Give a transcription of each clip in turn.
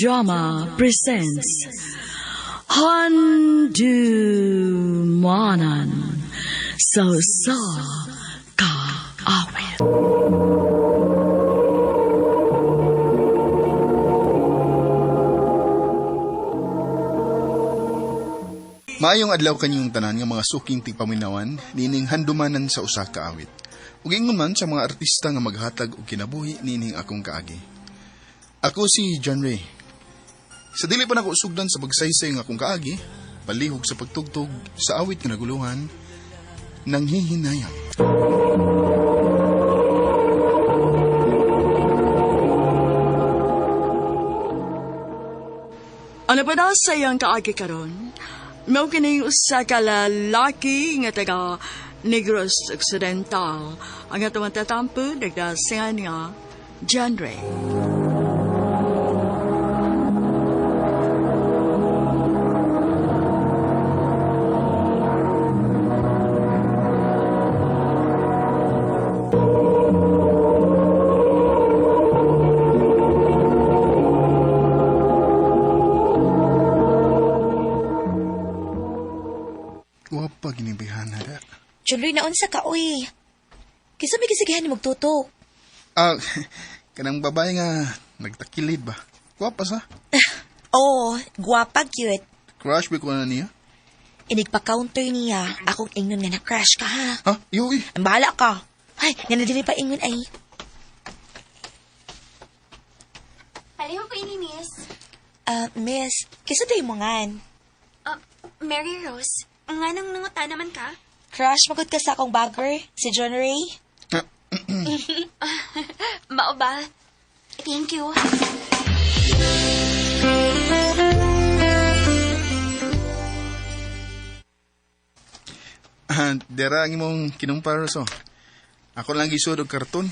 Drama presents Handumanan sa Usa Ka Awit. Maayong adlaw kanyong tanan nga mga suking tigpaminawan nining handumanan sa usa ka awit. Ug ingon man sa mga artista nga maghatag og kinabuhi nining akong kaagi. Ako si John Ray. Sa dili pa nako sugdan sa pagsaysay nga akong kaagi, palihog sa pagtugtog sa awit nga naguluhan, nanghihinayang. Ano pa daw sa iyang kaagi karon? Mao kining usa ka lalaki nga taga Negros Occidental. Ang atong tatampo nagdasingan nga John Ray. Wapa ginibihan na. Chunloy na unsa ka, uy. Kisa may gisigihan ni magtutok. Ah, kanang babae nga nagtakilid ba? Gwapa sa? Oo, guwapa cute. Crush ba ko na niya? Inig pa-counter niya. Akong ingnon nga na-crush ka, ha? Ha? Iyo eh. Ang bahala ka. Ay, nga na dili pa ingon ay. Pareho ko ini, miss. Ah, miss, kisa day mo ngan. Mary Rose, nga nang nanguta naman ka? Crush magod ka sa akong bagger, si John Ray. Mao ba? Thank you. Ah, dera ang imong kinumpara so. Ako lang gisod og karton.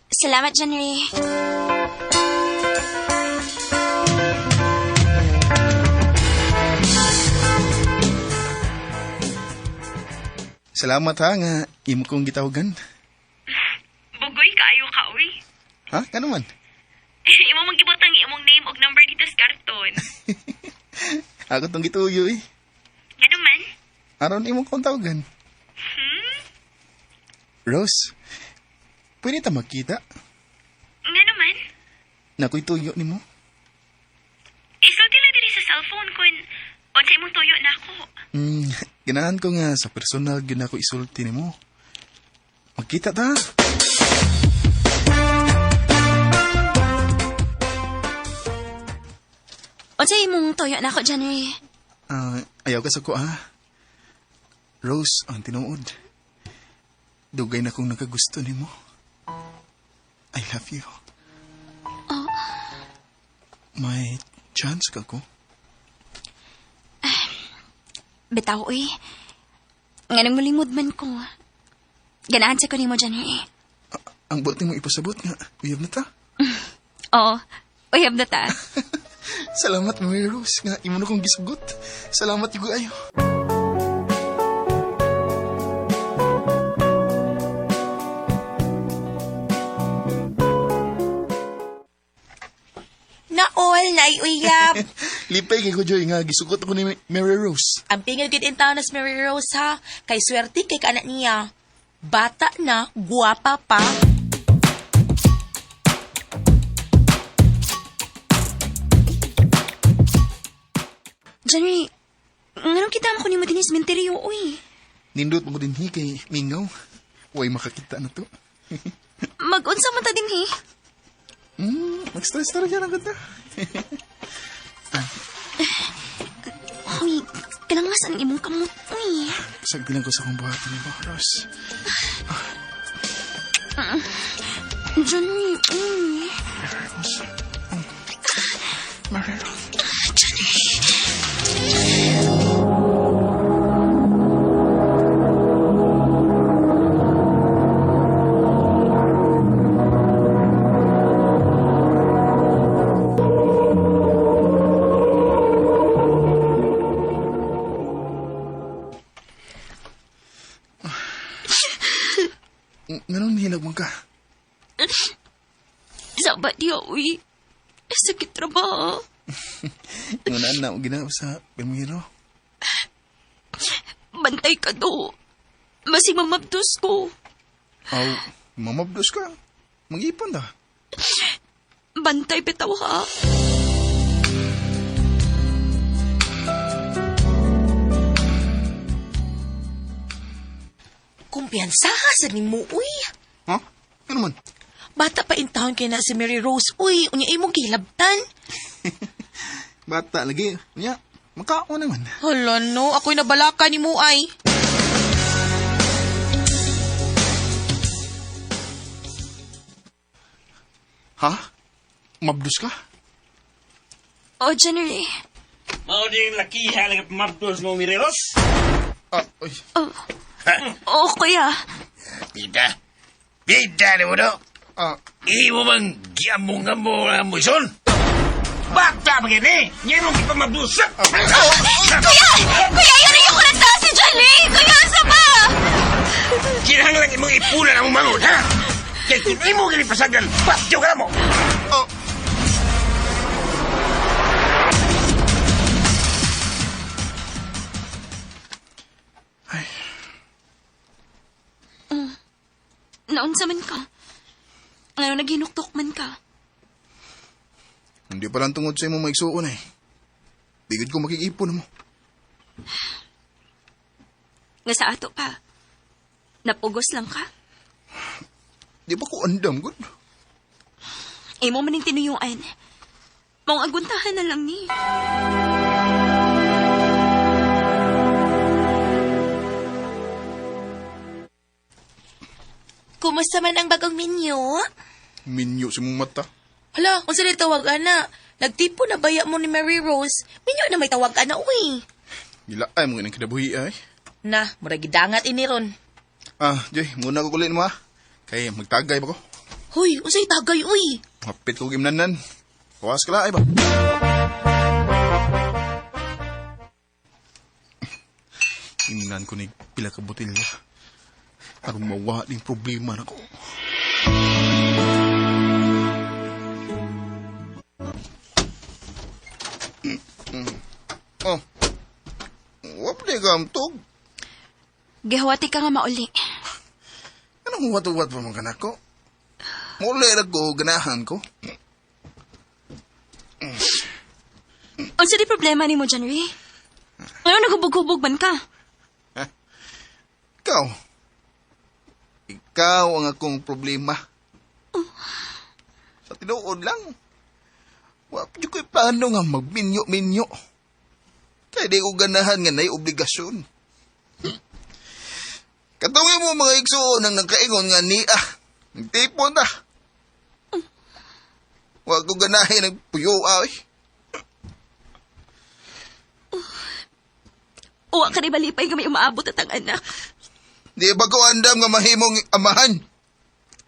Salamat, John Ray. Salamat ha nga imo kong gitawagan. Bugoy kaayo ka, uy. Ha? Kano man? Imo mong gibutang imong name og number dito sa karton. Ako tong gituyo eh. Ngano man? Aron imo kong tawagan. Rose, pwede ta magkita? Ngano man? Nakoy tuyo nimo. Isulti lang diri sa cellphone kun unsa imong tuyo nako. Ganahan ko nga sa personal gyud nako isulti nimo. Magkita ta. Unsa imong tuyo nako, John Ray? Ah, ayaw ka sa ko ha. Rose, ang tinuod. Dugay na kong nakagusto nimo. I love you. Oh. May chance ka ko? Bitaw, uy. Nga nang mulimod man ko. Ganahan sa ko nimo, John Ray. Ang buti mo ipasabot nga, uyab na ta. Oo, uyab na ta. Salamat, Mary Rose, nga imo na kong gisugot. Salamat, yugo ayo. Naol, naiuyab. Lipay kay ko, Joy, nga gisugot ako ni Mary Rose. Ang pingil gid in town as Mary Rose, ha? Kay swerte kay kaanak niya. Bata na, guwapa pa. John Ray, nganong kita mo ko nimo dinhi sa sementeryo, uy. Nindot mo ko din hi kay Mingaw. Way makakita na to. Mag-unsa man ta dinhi? Mag-stress talaga lang ganda. Uy, kalangas ang imong kamot, uy. Sagdi lang ko sa akong buhaton ni Rose. John Ray, uy. Rose. Oh. Mary Rose. John Ray. Nganong nihilak man ka? Sabat diya, uy. Sakit ra ba? Ngunaan na og ginaw sa pirmiro. Bantay ka do. Masig mamabdos ko. Aw, mamabdos ka. Mag-ipon ta. Bantay bitaw ha. Kumpiyansa sa nimo, uy. Ha? Ano man? Bata pa in town kay na si Mary Rose, uy. Unya imong gihilabtan. Bata lagi. Nya, makaon naman. Hala no, ako'y nabalaka ni mo ay. Ha? Mabdos ka? O, January. Mao ding lakiha lang mabdos mo Mireros. Ah, oy. Oh, oh kuya. Bida. Bida ni mo do. Ah, Imo bang giamong-among ang muison? Bata pa gini! Ngayon mong ipamabdusak! Kuya! Kuya, yun yung kuranta si Johnny! Kuya, asa ba? Kinahanglan imong ipunan ang mangon, ha? Kay kung imo gini pasagdan, patyo ka mo! oh. Naunsa man ka. Ngayon naghinuktok man ka. Hindi pa lang tungod sa imo maigsuon eh. Bigod ko makikipon mo. Nga sa ato pa. Napugos lang ka. Di ba ko andam, good? Imo maning tinuyuan. Maong aguntahan na lang ni. Kumusta man ang bagong menu? Minyo sa mong mata. Hala, unsa ni tawag ana? Nagtipo na baya mo ni Mary Rose. Minyo na may tawag ana, uy. Gilaay mo ganang kinabuhi ay. Na, murag gidangat ini ron. Ah, Joy, muna ko kulin mo ah. Kay magtagay ba ko? Huy, unsay tagay, uy? Mapit ko gimnanan. Kawas ka laay ba? Imnan ko ni pila ka botelya. Aron mawa ning problema nako. Oh. Wa pa di ka amtog. Gihuwati ka nga mauli. Anong huwat-huwat pa man ka nako? Muli ra ko, ganahan ko. Unsa di problema nimo, January? Ngayon naghubog-hubog man ka. Ikaw. Ikaw ang akong problema. Sa tinuod lang. Wa pa ko'y plano nga magminyo-minyo. Kaya di ko ganahan nga na'y obligasyon. Katungin mo mga igsuon ang nagkaingon nga niya. Nagtipon na. Wa ko ganahin ang puyo ay. Uwa ka ni balipay nga may umaabot at ang anak. Di ba ko andam nga mahimong amahan?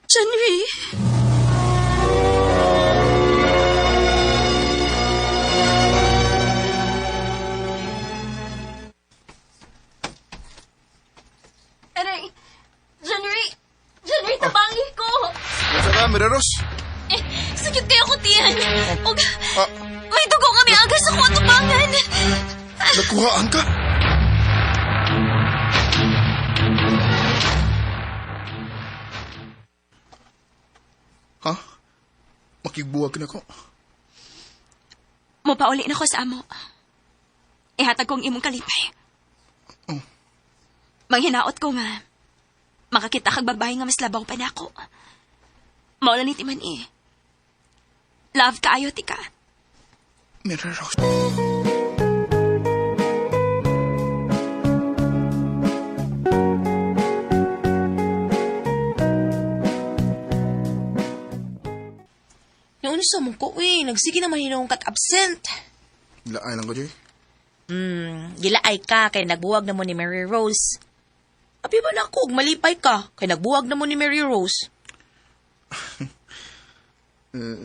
January! Aray! January! January, tabangi ko! Sa ka, Miraros? Eh, sakit kayo ko, tiyan. Og, Ah, may dugo kami aga sa kuha tubangan. nakuhaan ka? Ha? Makigbuwag na ko. Mupauli na ko sa amo. Ihatag kong imong kalipay. Oh. Manghinaot ko nga. Makakita kag babae nga mas labaw pa nako. Mao ni timan eh. Love kaayo ti ka. Miraros. Naunsa mo ko, uy. Nagsige naman hinuong kag-absent. Laay lang ko, Joy. Gilaay ka kay nagbuwag na mo ni Mary Rose. Abi ba na ako, malipay ka kay nagbuwag na mo ni Mary Rose.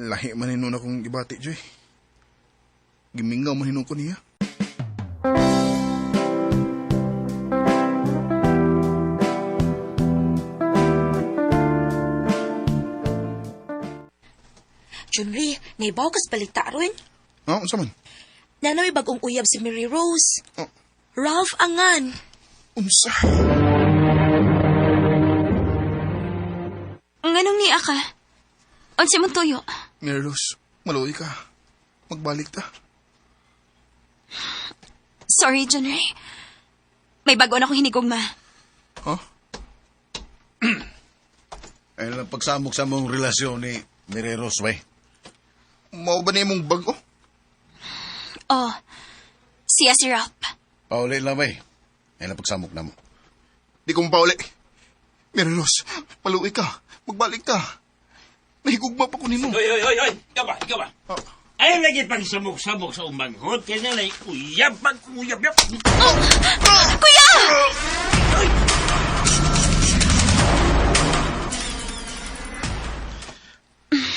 Lahi man hinuon akong gibati, Joy. Gimingaw man hinuon ko niya. Junri, naibaw kas balita ron. Oh, unsa man? Nanaway bagong uyab si Mary Rose. Oh. Ralph Angan. Unsa? Nganong niya ka? Unsa mong tuyo? Mary Rose, maluoy ka. Magbalik ta. Sorry, John Ray. May bago na akong hinigugma. Huh? Ay lang pagsamok sa mong relasyon ni Mary Rose, bay. Mao ba na imong bago? Oh, siya si Ralph. Pauli lang, bay. Ay lang pagsamok na mo. Di ko mapauli. Mary Rose, maluoy ka. Magbalik ta. Nahigugma pa ko nimo. Oy, oy, oy, oy. Ikaw ba? Ikaw ba? Oh. Ay, lagi pang samok-samok sa umanghod. Kaya na lang, uyab, pag uyab, yab. Kuya!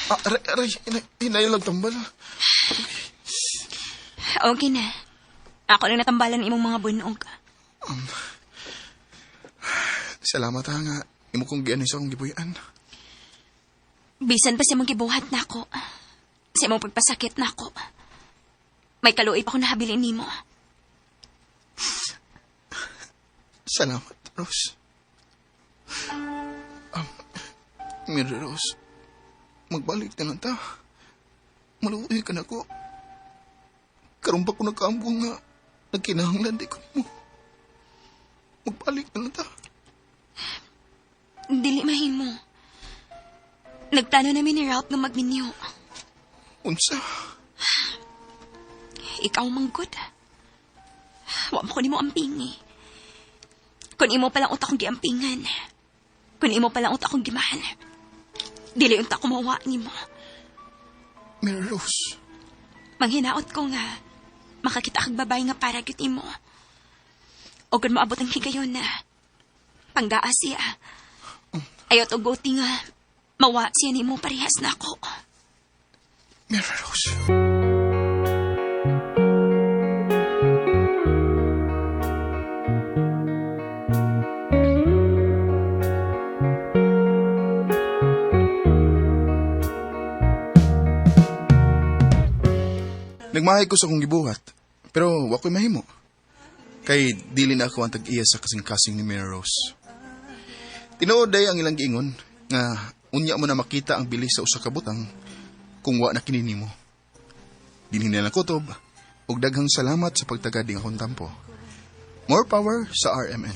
Ah, aray, aray, hinayo lang tambal. Okay na. Ako na natambalan imong mga bunog. Salamat ha nga. Imo kong gianoy sa akong gibuyan. Bisan pa sa imong gibuhat na ako. Sa imong pagpasakit na ako. May kaluoy pa ko nahabilin nimo. Salamat, Rose. Mary Rose, magbalik na lang ta. Maluoy ka na ko. Karon pa ko nagkaambong nga nagkinahanglan di ko nimo. Magbalik na lang ta. Dili mahimo. Nagplano namin ni Ralph nga magminyo. Unsa? Ikaw manggod. Wa mo ko nimo ampingi. Kung imo pa lang utak akong giampingan. Kung imo pa lang utak akong gimahal. Dili unta ko mawa nimo. Mary Rose, Manghinaot ko nga makakita kag babae nga para gyud imo. O kung maabot ang higayon na panggaa siya. Ayot og guti nga mawa siya nimo parehas na ako. Mary Rose. Nagmahay ko sa akong gibuhat, pero wa ko'y mahimo. Kay dili na ako ang tag-iya sa kasing-kasing ni Mary Rose. Tinuod day ang ilang giingon nga unya mo na makita ang bilis sa usa ka butang kung wa na kini nimo. Dinhi na lang kutob ug daghang salamat sa pagtagad ning akong tampo. More power sa RMN.